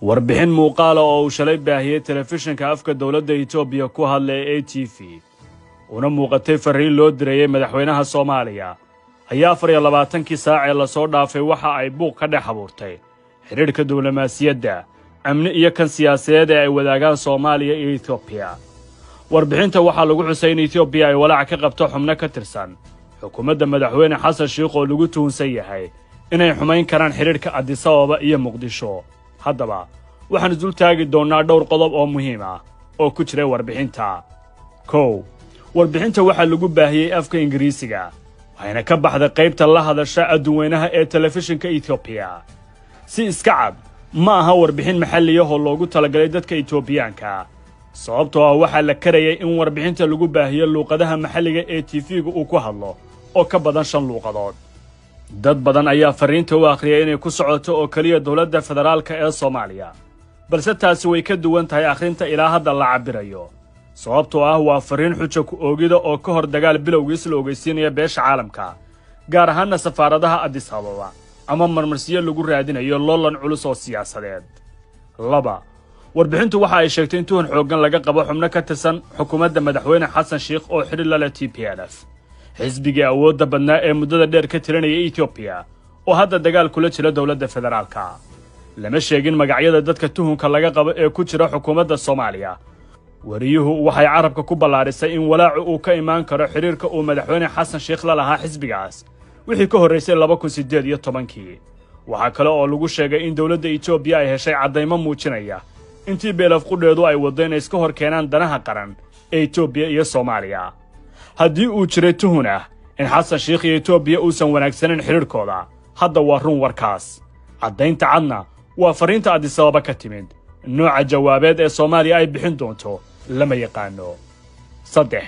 Warbixin muuqaala oo uu shalay baahiyey telefishinka afka dowladda Etoobiya ku hadlay ATV, una muuqatay farriin loo dirayey madaxweynaha Soomaaliya, ayaa 24-kii saac ee lasoo dhaafay waxa ay buuq ka dhex abuurtay xidhiidhka diblomaasiyadda, amni iyo kan siyaasadeed ee ay wadaagaan Soomaaliya iyo Etoobiya. Warbixinta waxaa lagu xusay in Etoobiya ay walaac ka qabto xubno ka tirsan xukuumadda madaxweyne Xasan Sheikh oo lagu tuhunsan yahay inay xumayn karaan xidhiidhka Addis Ababa iyo Muqdisho. Haddaba waxaan isdul taagi doonnaa dhowr qodob oo muhiim ah oo ku jiray warbixinta. 1, warbixinta waxaa lagu baahiyey afka Ingiriisiga, waxayna ka baxday qaybta la hadasha adduunweynaha ee telefishinka Etoobiya. Si iska cad, ma aha warbixin maxalliyahoo loogu talagalay dadka Etoobiyaanka, sababtoo ah waxaa la karayay in warbixinta lagu baahiyo luuqadaha maxalliga ee TV-ga uu ku hadlo oo ka badan shan luuqadood. Dad badan ayaa farriinta u akhriyay inay ku socoto oo keliya dowladda federaalka ee Soomaaliya, balse taasi way ka duwan tahay akhrinta ilaa hadda la cabbirayo, sababtoo ah waa farriin xuja ku oogida oo ka hor dagaal bilowgiis la ogeysiinaya beesha caalamka, gaar ahaanna safaaradaha Addis Ababa, ama marmarsiyo lagu raadinayo loolan culus oo siyaasadeed. 2, warbixintu waxa ay sheegtay in tuhun xooggan laga qabo xubno ka tirsan xukuumadda madaxweyne Xasan Sheikh oo xidhi la leh TPLF, xisbigii awoodda badnaa ee muddada dheer ka tirinaya Etoobiya oo hadda dagaal kula jira dowladda federaalka. Lama sheegin magacyada dadka tuhunka laga qabo ee ku jira xukuumadda Soomaaliya. Wariyuhu waxay carabka ku ballaarisay in walaacu uu ka imaan karo xidhiirka uu madaxweyne Xasan Sheikh la lahaa xisbigaas wixii ka horraysay 2018-kii. Waxaa kale oo lagu sheegay in dowladda Etoobiya ay heshay caddaymo muujinaya in TPLF qudheedu ay waddo inay iska hor keenaan danaha qaran ee Etoobiya iyo Soomaaliya. Haddii uu jiray tuhun ah in Xasan Sheikh iyo Etoobiya uusan wanaagsanayn xidhiirhkooda, hadda waa run warkaas. Caddaynta cadna waa farriinta Addis Ababa ka timid. Nooca jawaabeed ee Soomaaliya ay bixin doonto lama yaqaano. 3,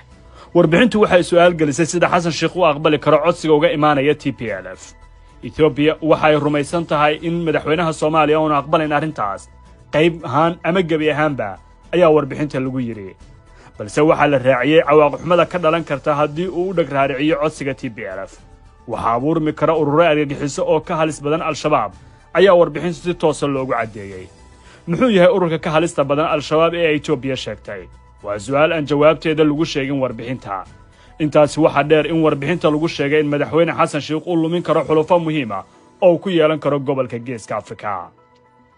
warbixintu waxay su'aal gelisay sida Xasan Sheikh u aqbali karo codsiga uga imaanaya TPLF. Etoobiya waxay rumaysan tahay in madaxweynaha Soomaaliya uunu aqbalayn arrintaas qayb ahaan ama gebi ahaanba, ayaa warbixinta lagu yidhi, balse waxaa la raaciyey cawaaqixumada ka dhalan karta haddii uu u dheg raariciyo codsiga TPLF. Waxaa abuurmi kara ururo argagixiso oo ka halis badan Al-Shabaab, ayaa warbixintu si toosa loogu caddeeyey. Muxuu yahay ururka ka halista badan Al-Shabaab ee Etoobiya sheegtay? Waa su'aal aan jawaabteeda lagu sheegin warbixinta. Intaasi waxaa dheer in warbixinta lagu sheegay in madaxweyne Xasan Sheikh uu lumin karo xulufo muhiima oo uu ku yeelan karo gobolka Geeska Afrika.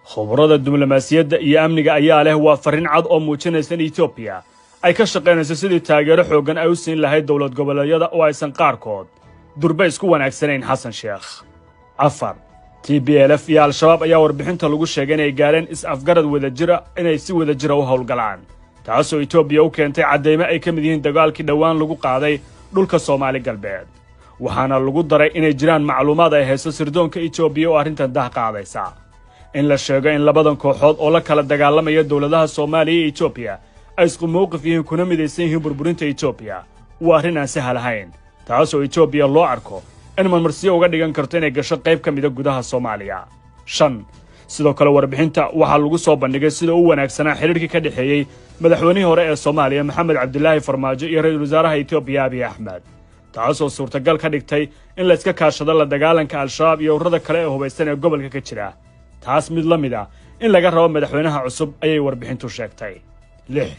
Khubarada diblomaasiyadda iyo amniga ayaa leh waa farriin cad oo muujinaysa in Etoobiya ay ka shaqaynayso sidii taageero xooggan ay u siin lahayd dowlad goboleedyada oo aysan qaarkood durba isku wanaagsanayn Xasan Sheekh. 4, TPLF iyo Al-Shabaab ayaa warbixinta lagu sheegay inay gaareen is-afgarad wadajira inay si wadajira u howlgalaan, taasoo Etoobiya u keentay caddaymo ay ka mid yihiin dagaalkii dhowaan lagu qaaday dhulka Soomaali Galbeed. Waxaana lagu daray inay jiraan macluumaad ay hayso sirdoonka Etoobiya oo arrintan dah qaadaysa. In la sheego in labadan kooxood oo la kala dagaalamaya dowladaha Soomaaliya iyo Etoobiya ay isku mowqif yihiin kuna midaysan yihiin burburinta Etoobiya waa arrin aan sahal ahayn, taasoo Etoobiya loo arko in marmarsiyo uga dhigan karto inay gasho qayb ka mida gudaha Soomaaliya. 5, sidoo kale warbixinta waxaa lagu soo bandhigay sida u wanaagsanaa xidhiirkii ka dhexeeyey madaxweynihii hore ee Soomaaliya Maxamed Cabdilaahi Farmaajo iyo ra-iisul wasaaraha Etoobiya Abiy Axmed, taasoo suurtagal ka dhigtay in layska kaashado la dagaalanka Al-Shabaab iyo ururada kale ee hubaysan ee gobolka ka jira. Taas mid la mid ah in laga rabo madaxweynaha cusub, ayay warbixintu sheegtay. 6,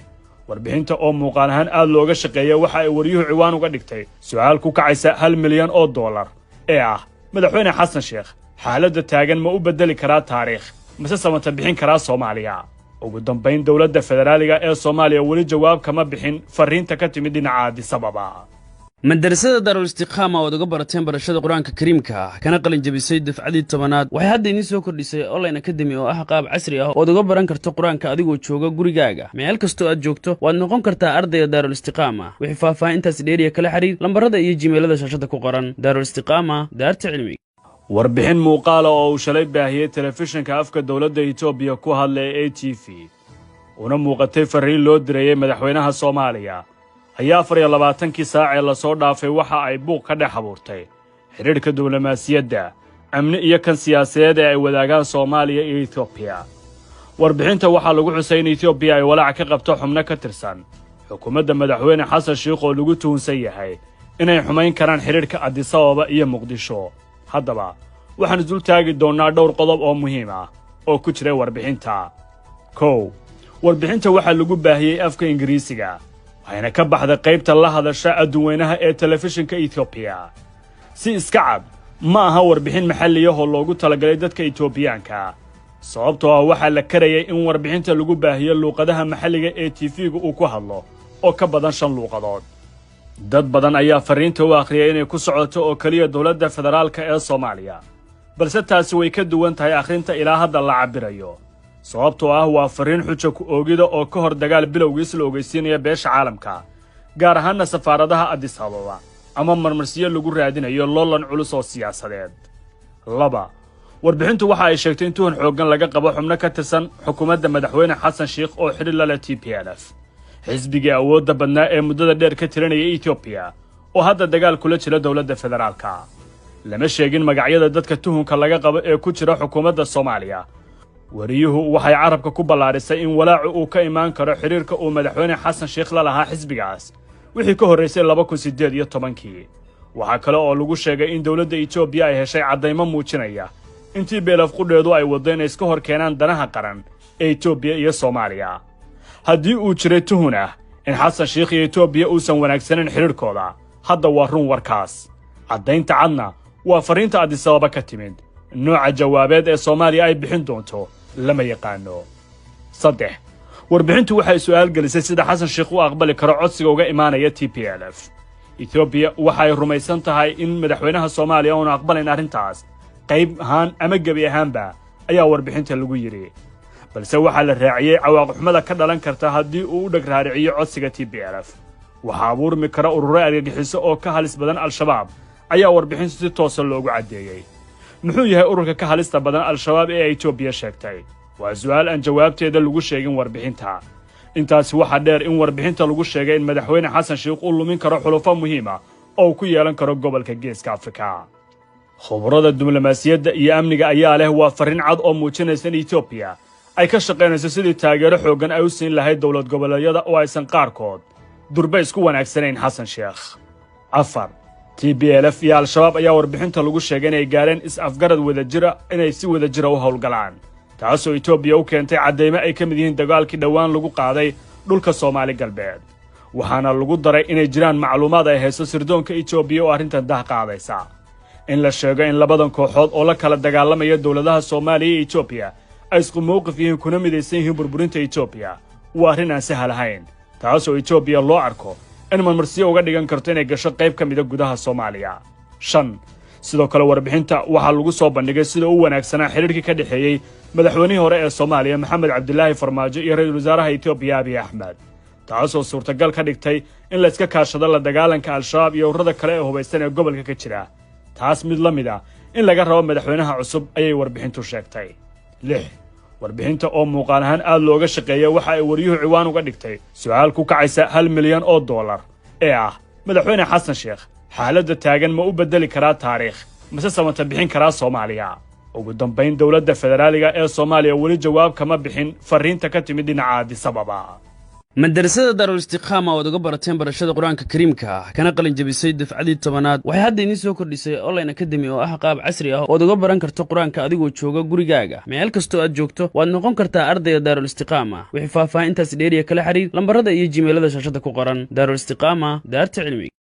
warbixinta oo muuqaal ahaan aad looga shaqeeya waxa ay waryuhu ciwaan uga dhigtay su-aal ku kacaysa 1 milyan oo dollar ee ah: madaxweyne Xasan Sheekh xaaladda taagan ma u beddeli karaa taariikh, mase samata bixin karaa Soomaaliya? Ugu dambayn, dowladda federaaliga ee Soomaaliya weli jawaab kama bixin farriinta ka timid dhinaca Addis Ababa. Madarasada Daarul Istiqaama ood uga barateen barashada Qur-aanka Kariimka ah kana qalin jabisay dafcadii 10aad, waxay hadda idiin soo kordhisay online academy oo ah qaab casri ah ood uga baran karto qur-aanka adigoo jooga gurigaaga. Meel kastoo aad joogto waad noqon kartaa ardayga Daarul Istiqaama. Wixii faahfaahintaas dheeriya, kala xiriir lambarada iyo Gmail-ada shaashada ku qoran. Daarul Istiqaama, daarta cilmiga. Warbixin muuqaala oo uu shalay baahiyey telefishinka afka dowladda Etoobiya ku hadlay ATV, una muuqatay farriin loo dirayey madaxweynaha Soomaaliya, ayaa 24-kii saac ee lasoo dhaafay waxa ay buuq ka dhex abuurtay xidhiidhka diblomaasiyadda, amni iyo kan siyaasadeed ee ay wadaagaan Soomaaliya iyo Etoobiya. Warbixinta waxaa lagu xusay in Etoobiya ay walaac ka qabto xubno ka tirsan xukuumadda madaxweyne Xasan Sheikh oo lagu tuhunsan yahay inay xumayn karaan xidhiidhka Addis Ababa iyo Muqdisho. Haddaba waxaan isdul taagi doonnaa dhowr qodob oo muhiim ah Oo ku jiray warbixinta. Kow, warbixinta waxaa lagu baahiyey afka Ingiriisiga, waxayna ka baxday qaybta la hadasha adduunweynaha ee telefishinka Etoobiya. Si iska cad, ma aha warbixin maxalliyahoo loogu talagalay dadka Etoobiyaanka, sababtoo ah waxaa la karayay in warbixinta lagu baahiyo luuqadaha maxalliga ee TV-ga uu ku hadlo oo ka badan shan luuqadood. Dad badan ayaa farriinta u akhriyay inay ku socoto oo keliya dowladda federaalka ee Soomaaliya, balse taasi way ka duwan tahay akhrinta ilaa hadda la cabbirayo, sababtoo ah waa farriin xuja ku oogida oo ka hor dagaal bilowgiis la ogeysiinaya beesha caalamka, gaar ahaanna safaaradaha Addis Ababa, ama marmarsiyo lagu raadinayo loolan culus oo siyaasadeed. Laba, warbixintu waxa ay sheegtay in tuhun xooggan laga qabo xubno ka tirsan xukuumadda Madaxweyne Xasan Sheikh oo xidhi la leh TPLF, xisbigii awoodda badnaa ee muddada dheer ka tirinaya Etoobiya oo hadda dagaal kula jira dowladda federaalka. Lama sheegin magacyada dadka tuhunka laga qabo ee ku jira xukuumadda Soomaaliya. Wariyuhu waxay carabka ku ballaarisay in walaacu uu ka imaan karo xidhiirka uu Madaxweyne Xasan Sheikh la lahaa xisbigaas wixii ka horraysay 2018-kii. Waxaa kale oo lagu sheegay in dowladda Etoobiya ay heshay caddaymo muujinaya in TPLF qudheedu ay waddo inay iska hor keenaan danaha qaran ee Etoobiya iyo Soomaaliya. Haddii uu jiray tuhun ah in Xasan Sheikh iyo Etoobiya uusan wanaagsanayn xidhiirkooda, hadda waa run warkaas. Caddaynta cadna waa farriinta Addis Ababa ka timid. Nooca jawaabeed ee Soomaaliya ay bixin doonto lama yaqaano. Saddex, warbixintu waxay su'aal gelisay sida Xasan Sheikh u aqbali karo codsiga uga imaanaya TPLF. Etoobiya waxay rumaysan tahay in madaxweynaha Soomaaliya uunu aqbalayn arrintaas qayb ahaan ama gebi ahaanba, ayaa warbixinta lagu yidhi. Balse waxaa la raaciyey cawaaqixumada ka dhalan karta haddii uu u dheg raariciyo codsiga TPLF. Waxaa abuurmi kara ururo argagixiso oo ka halis badan Al-Shabaab, ayaa warbixintu si toosa loogu caddeeyey. Muxuu yahay ururka ka halista badan Al-Shabaab ee Etoobiya sheegtay? Waa su'aal aan jawaabteeda lagu sheegin warbixinta. Intaasi waxaa dheer in warbixinta lagu sheegay in Madaxweyne Xasan Sheikh uu lumin karo xulufo muhiima oo uu ku yeelan karo gobolka Geeska Afrika. Khubarada diblomaasiyadda iyo amniga ayaa leh waa farriin cad oo muujinaysa in Etoobiya ay ka shaqaynayso sidii taageero xooggan ay u siin lahayd dowlad goboleedyada oo aysan qaarkood durba isku wanaagsanayn Xasan Sheekh. Afar, TPLF iyo Al-Shabaab ayaa warbixinta lagu sheegay inay gaareen is-afgarad wadajira inay si wadajira u howlgalaan, taasoo Etoobiya u keentay caddaymo ay ka mid yihiin dagaalkii dhowaan lagu qaaday dhulka Soomaali Galbeed. Waxaana lagu daray inay jiraan macluumaad ay hayso sirdoonka Etoobiya oo arrintan dah qaadaysa. In la sheego in labadan kooxood oo la kala dagaalamaya dowladaha Soomaaliya iyo Etoobiya ay isku mowqif yihiin kuna midaysan yihiin burburinta Etoobiya waa arrin aan sahal ahayn, taasoo Etoobiya loo arko in marmarsiyo uga dhigan karto inay gasho qayb ka mida gudaha Soomaaliya. Shan, sidoo kale warbixinta waxaa lagu soo bandhigay sida u wanaagsanaa xidhiirkii ka dhexeeyey madaxweynihii hore ee Soomaaliya Maxamed Cabdilaahi Farmaajo iyo ra-iisul wasaaraha Etoobiya Abiy Axmed, taasoo suurtagal ka dhigtay in la iska kaashado la dagaalanka Al-Shabaab iyo ururada kale ee hubaysan ee gobolka ka jira. Taas mid la mid ah in laga rabo madaxweynaha cusub, ayay warbixintu sheegtay. Lix, warbixinta oo muuqaal ahaan aad looga shaqeeya waxa ay wariyuhu ciwaan uga dhigtay su-aal ku kacaysa $1 milyan ee ah: Madaxweyne Xasan Sheekh xaaladda taagan ma u beddeli karaa taariikh, mase samata bixin karaa Soomaaliya? Ugu dambayn, dowladda federaaliga ee Soomaaliya weli jawaab kama bixin farriinta ka timid dhinaca Addis Ababa. Madarasada Daarul Istiqaama ood uga barateen barashada Qur-aanka Kariimka, kana qalin jabisay dafcadii 10aad, waxay hadda idiin soo kordhisay online academy oo ah qaab casri ah ood uga baran karto Qur-aanka adigoo jooga gurigaaga. Meel kastoo aad joogto waad noqon kartaa ardayga Daarul Istiqaama. Wixii faahfaahintaasi dheeriya, kala xiriir lambarada iyo Gmail-ada shaashada ku qoran. Daarul Istiqaama, daarta cilmiga.